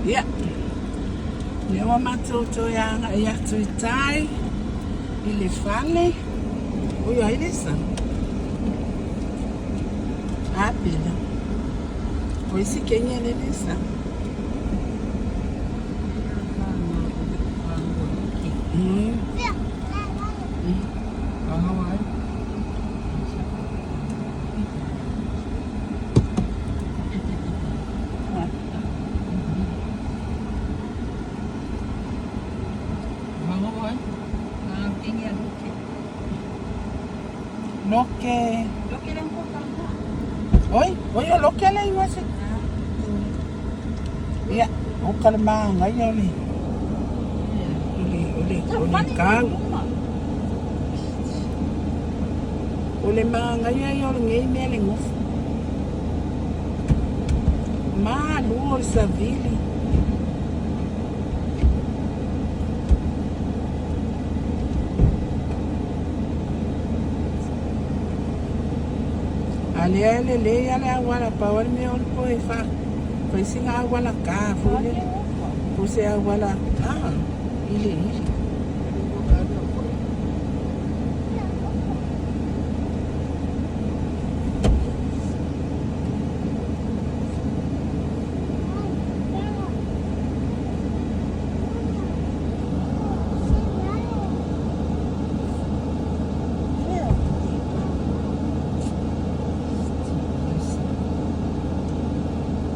Ia, lea ua matou toe agai atu i tai i le fale. Oi, ai le sala. A pela. O isi kenya le le sala. Loke. Oi, oi o loke le iwa se. Ia, o ka le māngaia o le o le o le kau. O le māngaia ia o lenei mea le gofa. Malu o le savili. A lea e lelei lava le auala, pau lava le mea o le toe fai sina auala ta foi lele, po o se auala iliili.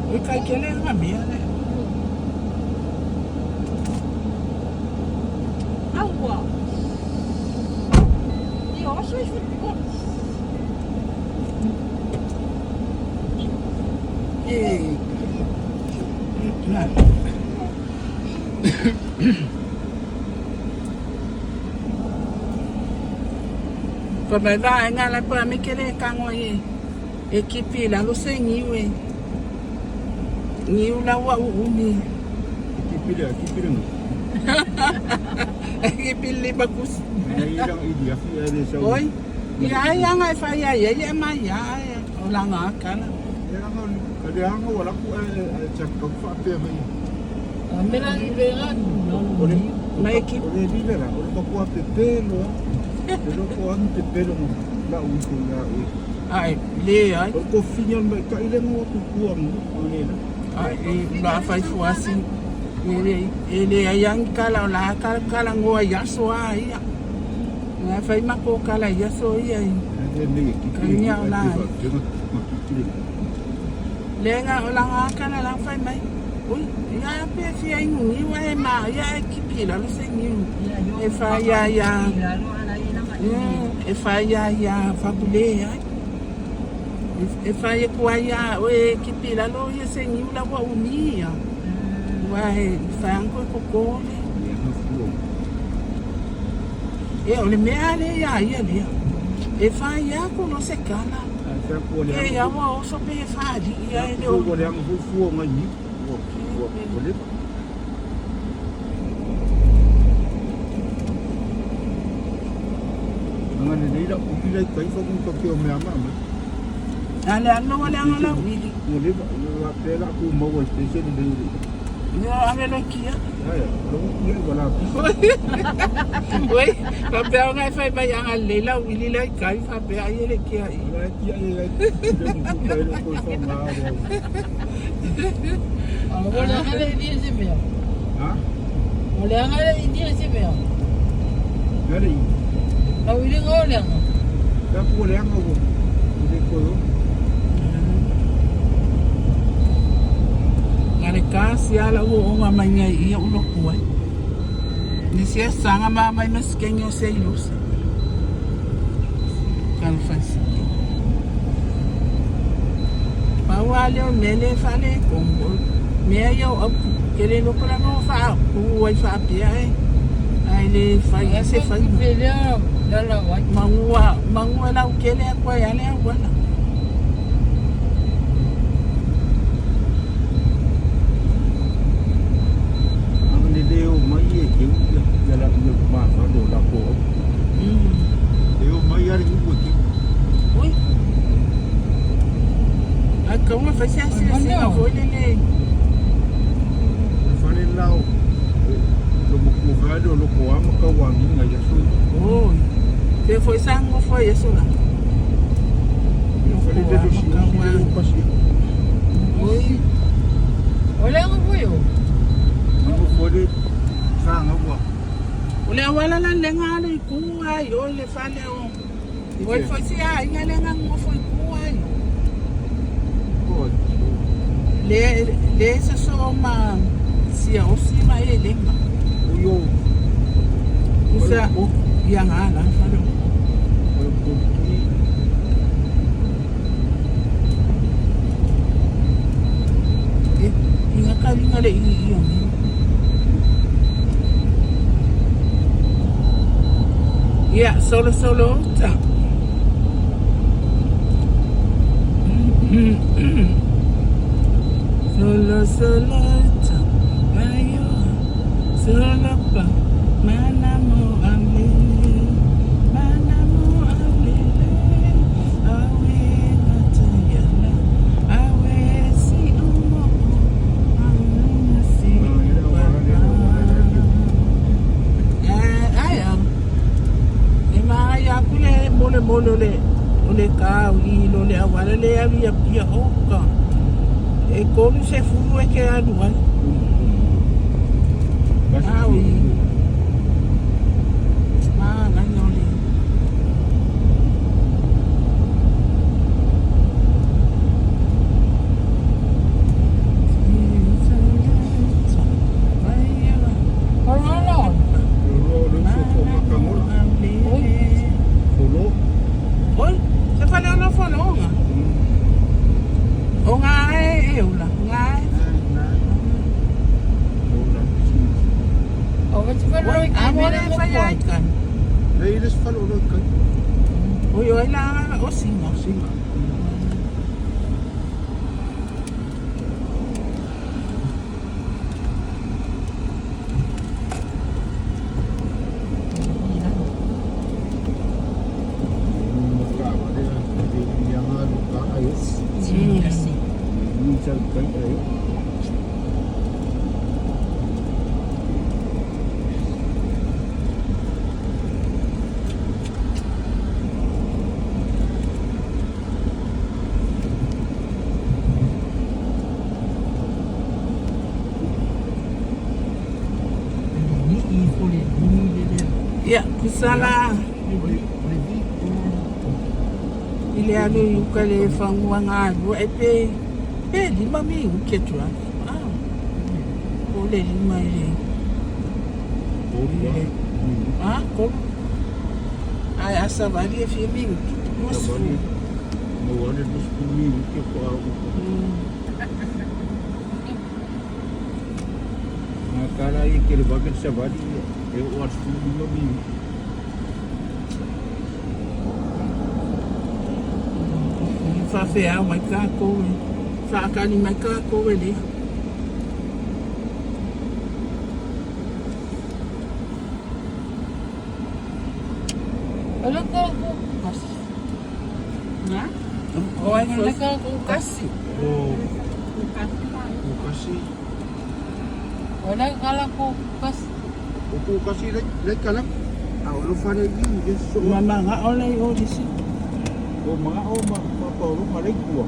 Oi kai kele nga mea le. Aua. Det er også et godt. E. Na. Fa mai vaega la pa me kele kango e e kipi la lo se niu e. Niu la ua uumi. Kipi le, kipi le. E kipi le bakus. Nei lang i dia fi ele sa. Oi. Ia ai anga e fai ai ai mai ia ai o la nga kala. E anga le anga wala ku e cha ka fa pe mai. Mela i vera O le Mai e kipi. O le vile la, o le papua pe pelo. Le loko ang pe pelo mo la u ko la u. Ai le ai. O ko finya mai ka ile ngo ku ku ang o le la. Ai e la fai fuasi. E le e le ai ang kala o la kala kala ngoa ia so ai. Nga fai mako kala ia so ia. E le kipi. Ka nia o la. Le nga o la nga kala la fai mai. Ui, ia pe fia ingu niu e ma ia e kipi la lo se niu. E fa ia ia. E fa ia ia fa kule ai. E fa ia kua ia o e kipi la lo ia se niu la ua umi ia. Ua e fa anko e kokole. Ia ha fu. E o le mea le ia ia lea. E fa ia ko lo se kala. Sa ko le. E ia ua oso pe e fa li ia e le o. Ko le anga fu fu ngai ni. O o le. Anga le nei la u ki lai kai fa ku ka ke o mea ma ma. Ale ano le anga la wili. O le la pe la ku mo o station le le. Yo ave lo kia. Ya ya, lo ku le wala. Oi, fa pe anga e fai mai anga le la wili la kai fa pe ai le kia i. La kia e le ku kai lo ko fa ma ro. O le anga le i se mea. Ha? O le anga le i se mea. Ya le. A wili ngo le anga. Ya ku le anga ko. Le ko yo. Nga le kasi ala ua o nga mai ngai ia ulo kuai. Ni sia sanga ma mai mas kenyo se ilusa. Kalo fai sike. Pau ale o mele fale kombo. Mea ia o apu. Kele loko la no fa ku ai fa pia e. Ai le fai ia se fai. Pele la la wai. Mangua, mangua la ukele kwa yale awala. Anga le le o mai e ke u ya ya la ya ma fa do la ko. E o mai ari u ke. Ui. Ai kaunga fai se asi asi na foi le le. ai aso la. Fale le si le pasi. Oi. O le anga foi o. Mo fole sanga wa. O le awala la lenga le ku ai o le fale o. Oi foi si ai nga lenga ngo foi ku ai. Ko. Le le se so ma sia o si ma e lenga. O yo. Isa ia nga la fale o. Ko ki. E inga ka linga le i i o ni. Ia solo solo ta. Solo solo ta. Ayo. Solo pa. Mana mo amlele. Mana mo amlele. Awe natayala. Awe si umo. Awe si papa. Eh, ai am. E ma ia kule mole mole le o le ka i lo le awala le alu ia pia oka. E kolu se fulu e ke alu ai. Aui. Ma ngai o le. O lo lo. Lo lo so ko makangola. Folo. Oi, se fale ono folonga. O ngā e e ula, ngā e. Na. Ola. O va te falo Oi, i a ka mole mele fai ai kan. Le ile falo lo kai. Oi oi la o singa. Singa. Ka wa le le ya nga lu ka ayo. Ni sa kai ayo. Ia, kusala i le alu i uka le whangua ngā lua e pe pe lima mi uke tua. Ah. O le lima i le. Ola. Ah, kolu. Ai asa vali e fia mi uke. Sabali. Mo wale dus mi ke ko a u. Ma kala i ke le baket sabali e o at fu mi mi. Whawhea mai kā koe. Whaakani mai kā koe le. O le ka ko kas. Nga? O ai O le ka ko kasi. O o kasi. O le kala ko kas. O ko kasi le le kala. A o lo fare i ke so. Mama nga ole o disi. O ma o ma ma pa o ma le kua.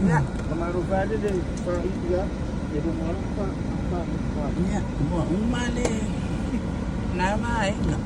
Ya, Ma ro fare le fa i ya. E ro ma pa pa pa. ya, mo umale. Nā ma e nga.